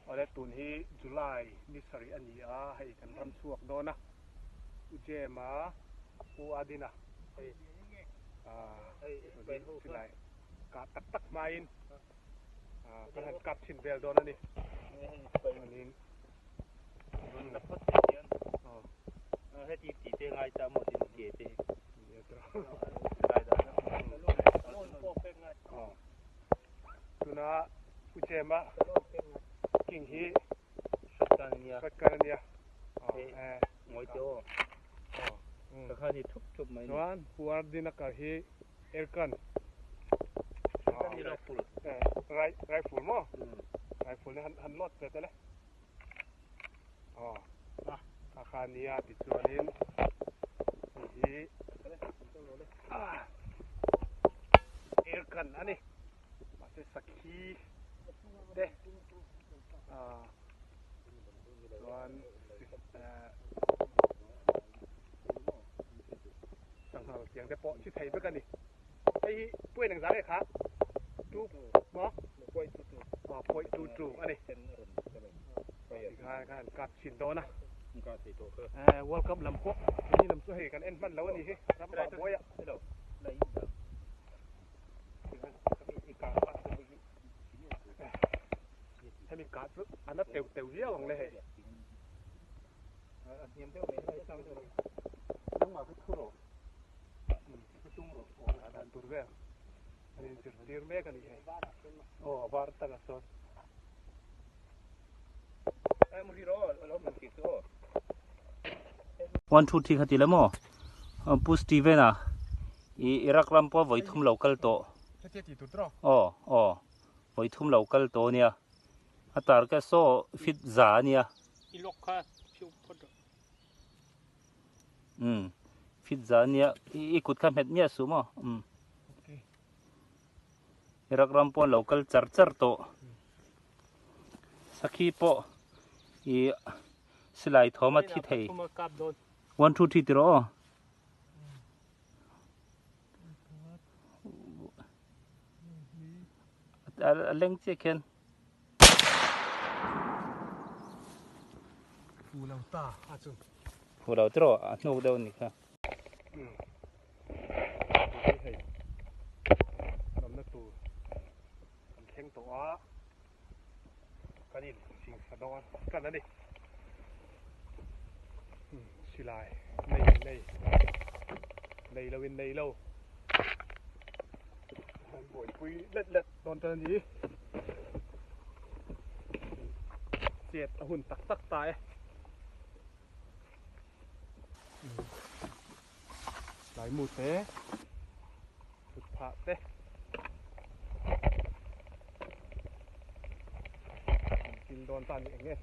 Awle tun hi July ni sarih a ni a, hei kan ram chhuak dawn a, U Jema, U Adina hei silai kah tak tak hmain kan han kap chhin vel dawn a ni. Chuanin rawn la phawt thei hian heti tih te ngai ta maw tin ke te tuna Pu Jema king hi shotgun ania shotgun ania ngawi te aw ka kha ni thup thup mai chuan Pu Ardina kar hi airgun shotgun hi rifle rifle maw rifle ni han load ve te le Aw a kha nia tichuanin hei hi air gun a ni mahse sakhi te ah chuan sanghal tiang te pawh thi thei vek a ni hei hi puain engzah nge kha tu maw aw pawih tu tu a ni. Tikhan khan kap chhin dawn a. World Cup lam pawh ni lam chu hei kan en hman lo a ni hi ram vah buai a. Hemi kah chu a na teuh teuh viau ang le hei. Dan tur vel an inzirtir mek a ni hei. Aw a var takah sawn. One two three kha ti le maw Pu Steven a i Iraq ram pawh vawi thum lo kal tawh aw aw vawi thum lo kal tawh ania a target saw fit za ania um fit za ania i kut kha hmet miah suh maw um Iraq ram pawh an lo kal char char tawh. Sakhi pawh ih silai thawm a thi thei. One two three ti rawh aw. A leng chiah khian. Phu lo ta a chu. Phu lo ti rawh a hnuk deuh a ni kha. Hei ramna tur kan thleng tawh a kan in singsa dawn tan a ni silai nei nei nei lo in nei lo an buaipui let let dawn tan a ni chet a hun tak tak ta e. Laimu te thut phah te an kil dawn ta ni eng e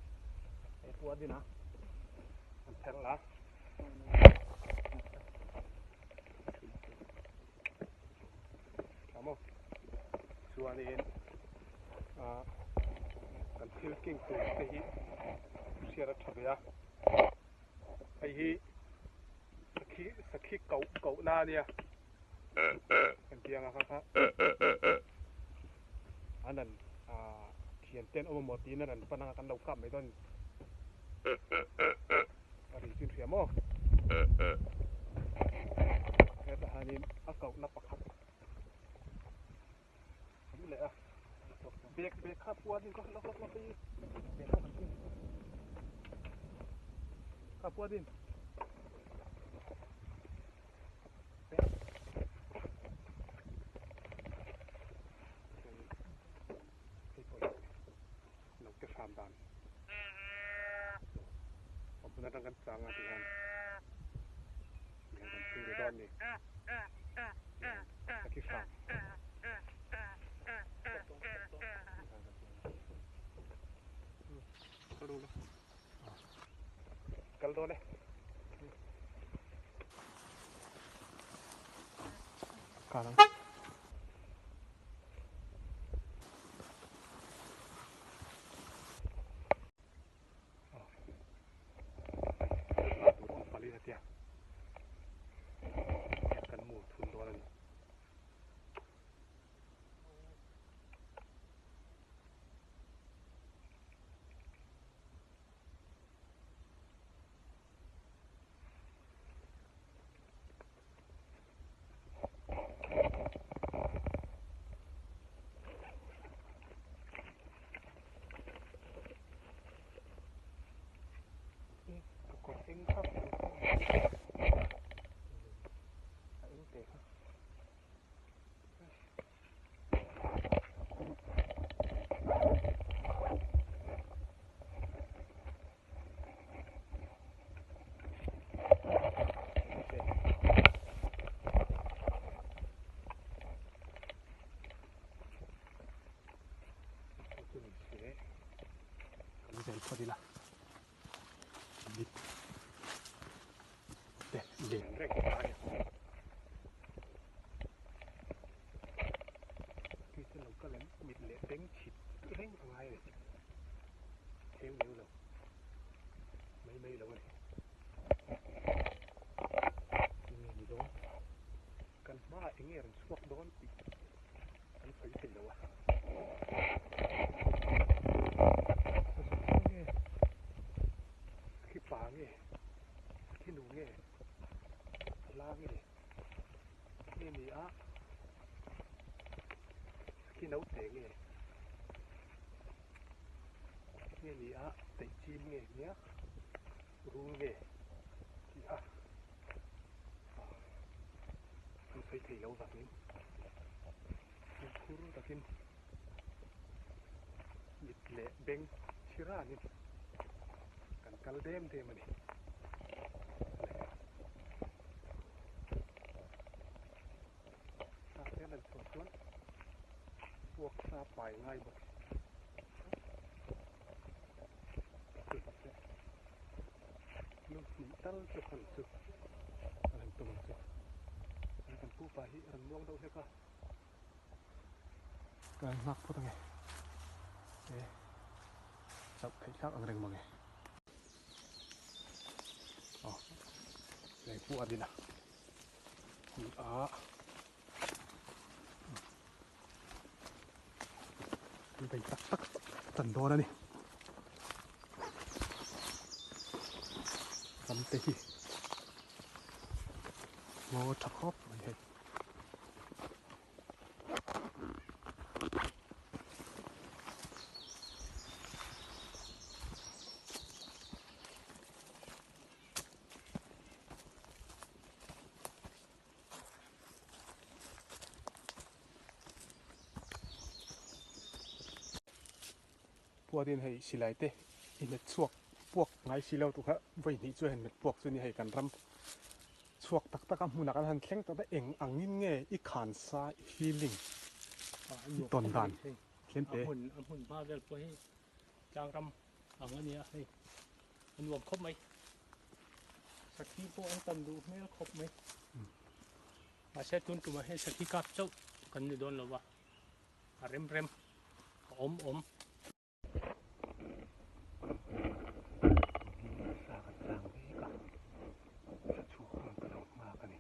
hei pawh a din a an pherh la tha maw chuanin ah kan thil king tur te hi hriat a tha ve a. Hei hi sakhi sakhi koh koh na ania engtiang a kha kha an an ah thian ten awm emaw tiin an an pan anga kan lo kap mai dawn a ri chu inhria maw hetah hianin a koh na pakhat awm leh a bag bag kha puan in lawk lawk lawk hei bag kha kan kha puan in hei pawh hi lo te hram dan awm hun atang kan chang a ti hian kan chhung ve dawn a ni. Sakhi hram. Kal dawn e. Kal ang. Kan mu thun dawn a ni. zel phawt ila mit te len reng ta a ni. Tui te lo kal em mit leh beng chhit reng a ngai a ni theu leu lo mai mai lo a ni. Enge ni dawn kan hmaah enge rawn chhuak dawn tih kan sawi thei lo a. Sakhi nge sakhi pa nge sakhi nu nge a la nge nge ni a sakhi naute nge nge ni a teih chim nge nia rul nge tih a an sawi thei lo vangin fimkhur takin mit leh beng chhi ranin kan kal dem dem a ni. Tah hian an chhuah chuan puak sa pai ngai bawk si. Lu hnih tal chu han chu a han tum ang chu. Kan pupa hi a rawn muang deuh hlek a. Ka han nghak phawt ange. E chauh theih thlak ang reng mange. Aw lei pawh a din a. Ni a. An bei tak tak tan dawn a ni. Ram te hi ngaw tha khawp mai hei. Puatin hei silai te i hmet chhuak puak ngai si lo tur kha vawi hnih chu a han hmet puak chu ni hei kan ram chhuak tak tak a hmunah kan han thleng tak a eng angin nge i khan sa i feeling i tawn dan tlem te. A hmun a hmun hma vel pawh hi tlang ram ang a nia hei a nuam khawp mai sakhi pawh an tam duh hmel khawp mai mahse tun tumah hian sakhi kap chauh kan ni dawn lo va a rem rem a awm awm. Sa kan chang mek a, sa chhuak ang ka lo nghak a ni.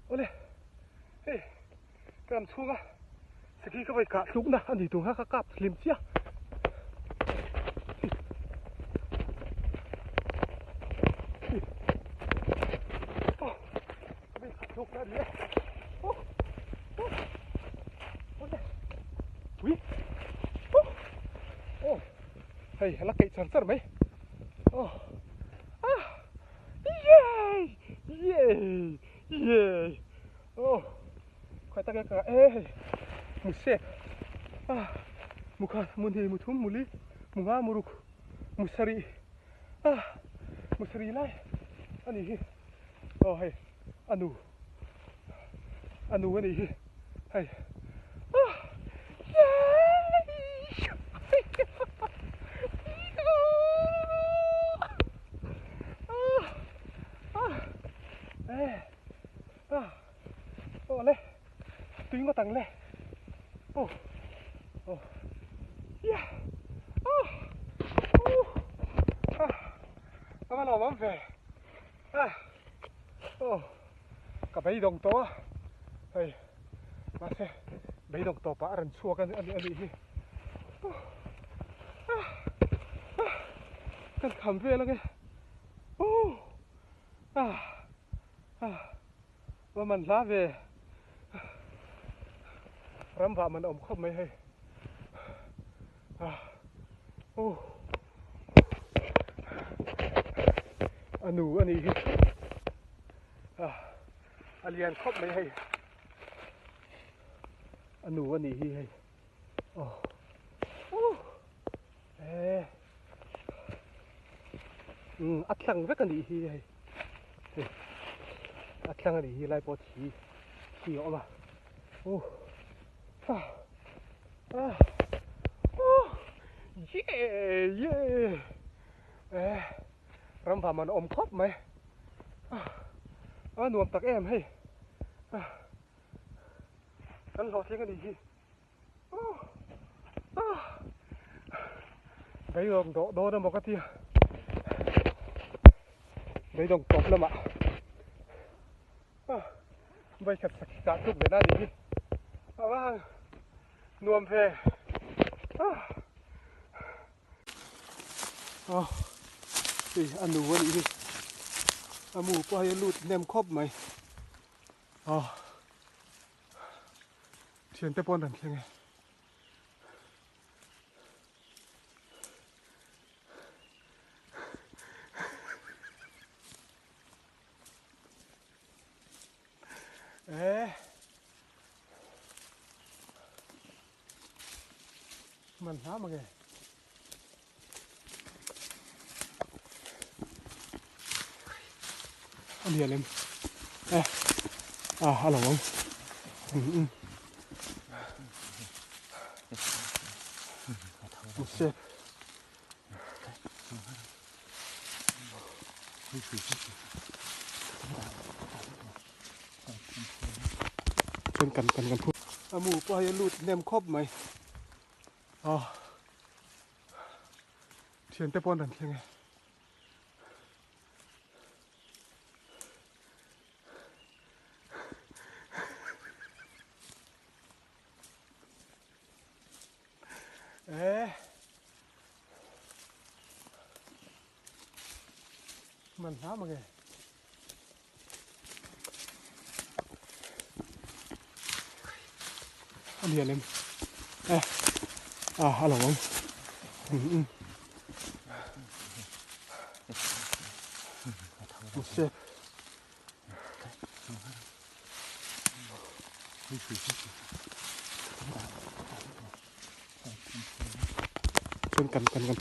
Awle hei ka ram chhunga sakhi ka vawi kah tlukna a ni tur kha ka kap hlim chiah. Hei a la keih char char mai. Aw ah yay yay yay aw khawi tak e ka e hei mu sep ah mu khat mu hnih mu thum mu li mu nga mu ruk mu sarih ah mu sarih lai a nih hi aw hei a nu a nu a nih hi hei ah aw le tui ngawt ang le aw aw yeah ah uh ah a va lawm awm ve ah aw ka beidawng tawh a hei mahse beidawng tawh pah a rawn chhuak a nih hi ah ah kan kham vel ange uh ah ah va man hla ve ram vah man a awm khawp mai hei ah uh a nu a nih hi ah a lian khawp mai hei a nu a nih hi hei aw uh e um a tlang vek a nih hi hei hei a tlang a nih hi lai pawh thi thi a awm a uh ah ah uh yeah yeah e ram vam an awm khawp mai a nuam tak em hei kan hlawhtling a nih hi beidawng dawh dawn emaw ka tia beidawng tawp lamah vawikhat sakhi kah tluk ve na a nih hi a vang nuam ve. Aw hei a nu a nih hi a mu pawh hei a lut hnem khawp mai aw thian te pawh an rawn thleng e. E Man hla mange. A lian em. Eh. Ah, a lo ang. Um um. Sep. Kan kan kan kan a mu pawh hei a lut hnem khawp mai aw thian te pawh an rawn thleng e. E man hla mange. A lian em e ah a lo ang um um sep chuan kan kan kan.